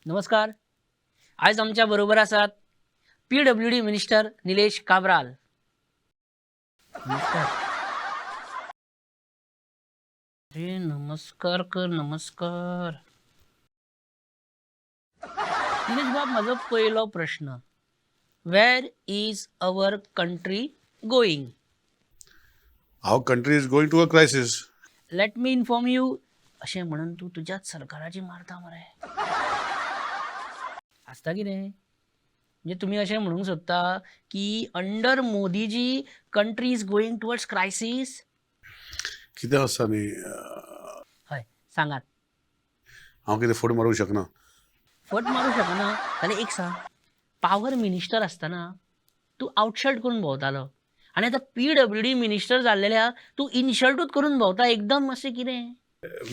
नमस्कार. आयज आमच्या बरोबर आसात पीडब्ल्यूडी मिनिस्टर निलेश काब्राल. नमस्कार. अरे, नमस्कार कर, नमस्कार. निलेश बाब, म्हजो पयलो प्रश्न, where is our country going? Our country is going to a crisis. Let me inform you, अशें म्हणून तूं तुज्याच सरकाराची मारता मरे. आसता कितें म्हणजे, तुमी अशें म्हणूंक सोदता की under Modiji country is going towards crisis? कितें आसता न्ही, हय, सांगात. हांव कितें फट मारूंक शकना. फट मारूं शकना जाल्यार एक सांग, पावर मिनिस्टर आसतना तूं आउटशर्ट करून भोंवतालो आनी आतां पीडब्ल्यूडी मिनिस्टर जाल्लेल्या तूं इनशर्टूच करून भोंवता एकदम, अशें कितें?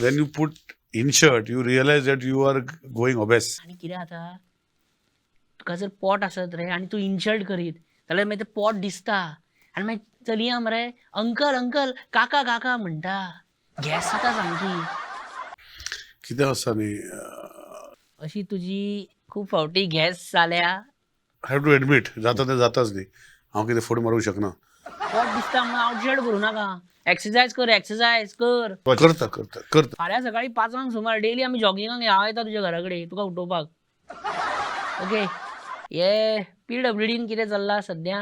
When you put in shirt, you realize that you are going obese. आनी कितें जाता, तुका जर पोट आसत रे आनी तूं इनशर्ट करीत जाल्यार मागीर तें पोट दिसता आनी मागीर चलयां मरे अंकल अंकल, काका काका म्हणटा. गॅस जाता सामकी. कितें आसता न्ही, अशी तुजी खूब फावटी गॅस जाल्या? I have to admit, जाता तें जाताच न्ही. हांव कितें फट मारूंक शकना. पोट दिसता म्हणून आउटशर्ट करूं नाका. एक्सरसायज कर, एक्सरसायज कर. करता, करता, करता. फाल्यां सकाळी 5 सुमार डेली आमी जॉगिंगाक हांव येता तुज्या घरा कडेन तुका उठोवपाक. ओके, हे पीडब्ल्यूडीन कितें चल्लां सद्या?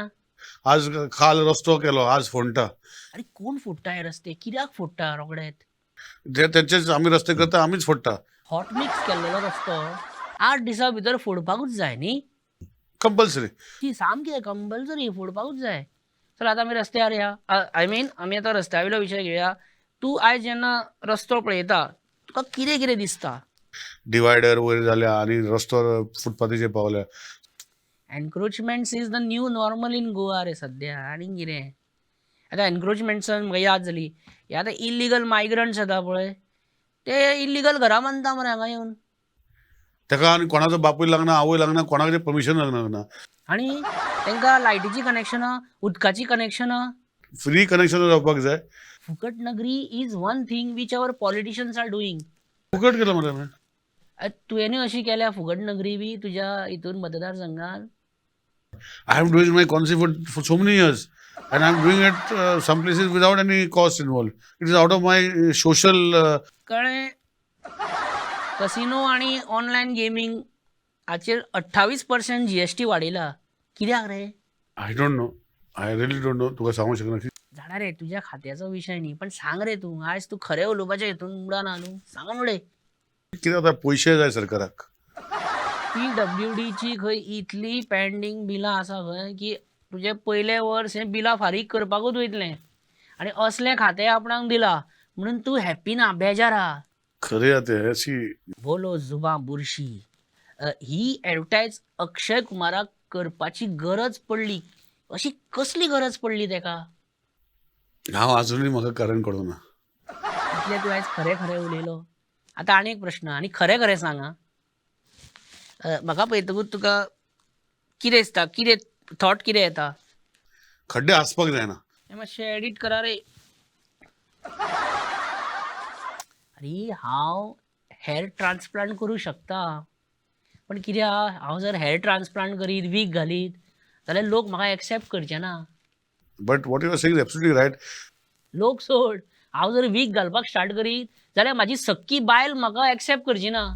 आज काल रस्तो केलो, आज फोंडटा. अरे, कोण फोडटा हे रस्ते? कित्याक फोडटा रोखडेच? जे तेंचेच आमी रस्ते करता, आमीच फोडटा. हॉट मिक्स केल्लेलो रस्तो 8 दिसां भितर फोडपाकूच जाय न्ही? कंपल्सरी. ती सामकी कंपल्सरी फोडपाकूच जाय. चल, आतां आमी रस्त्यार या, I mean, आमी आतां रस्त्या वयलो विशय घेवया. तूं आयज जेन्ना रस्तो पळयता, तुका कितें कितें दिसता? डिवायडर वयर जाल्या आनी रस्तो फुटपाथीचेर पावल्या. Encroachments is the new normal in Goa रे सद्या. आनी कितें आतां, एनक्रोचमेंट्सान म्हाका याद जाली, हे आतां इलिगल मायग्रंट्स येता पळय, ते इलिगल घरां बांदता मरे हांगा येवन. ताका आनी कोणाचो बापूय लागना, आवय लागना, कोणाचें परमिशन लागना. आनी तांकां लायटीचीं कनेक्शनां, उदकाचीं कनेक्शनां. फ्री कनेक्शन जावपाक जाय. फुकट नगरी is one thing which our politicians are doing. फुकट केलं मरे हांवें. तुवेंनूय अशी केल्या फुकट नगरी बी तुज्या हितून मतदारसंघात? I am doing my concept for so many years and I'm doing it some places without any cost involved. It is out of my social. कळ्ळें? कसिनो आनी ऑनलायन गेमींग हाचेर 28% जीएसटी वाडयला, कित्याक रे? I don't know. I really don't know. तुका सांगू शकना. जाणा रे, तुज्या खात्याचो विशय न्ही, पण सांग रे तूं. आयज तूं खरें उलोवपाचें हितून मुडान आहा न्हू, सांगून उडय. कितें जाता, पयशे जाय सरकाराक. पीडब्ल्यूडीची खंय इतली पेंडींग बिलां आसा खंय की तुजें पयलें वर्स हें बिलां फारीक करपाकूच वयतलें आनी असलें खातें आपणाक दिलां म्हणून तूं हॅप्पी ना, बेजार आहा. खरें तें अशी. बोलो जुबा बुरशी ही एडवर्टायज अक्षय कुमाराक करपाची गरज पडली, अशी कसली गरज पडली तेका? हांव अजुनूय म्हाका कारण कळूंक ना. इतलें तूं आयज खरें खरें उलयलो. आतां आनी एक प्रश्न आनी खरें खरें सांग आं. म्हाका पळयतकूच तुका कितें दिसता, कितें थॉट कितें येता? खड्डे आसपाक जायना. हें मातशें एडीट करा रे. आरे, हांव हेर ट्रान्सप्लांट करूं शकता, पण कितें आहा, हांव जर हेर ट्रान्सप्लांट करीत, वीग घालीत जाल्यार लोक म्हाका एक्सेप्ट करचे ना. But what you are saying, absolutely right. लोक सोड, हांव जर वीग घालपाक स्टार्ट करीत जाल्यार म्हाजी सक्की बायल म्हाका एक्सेप्ट करची ना.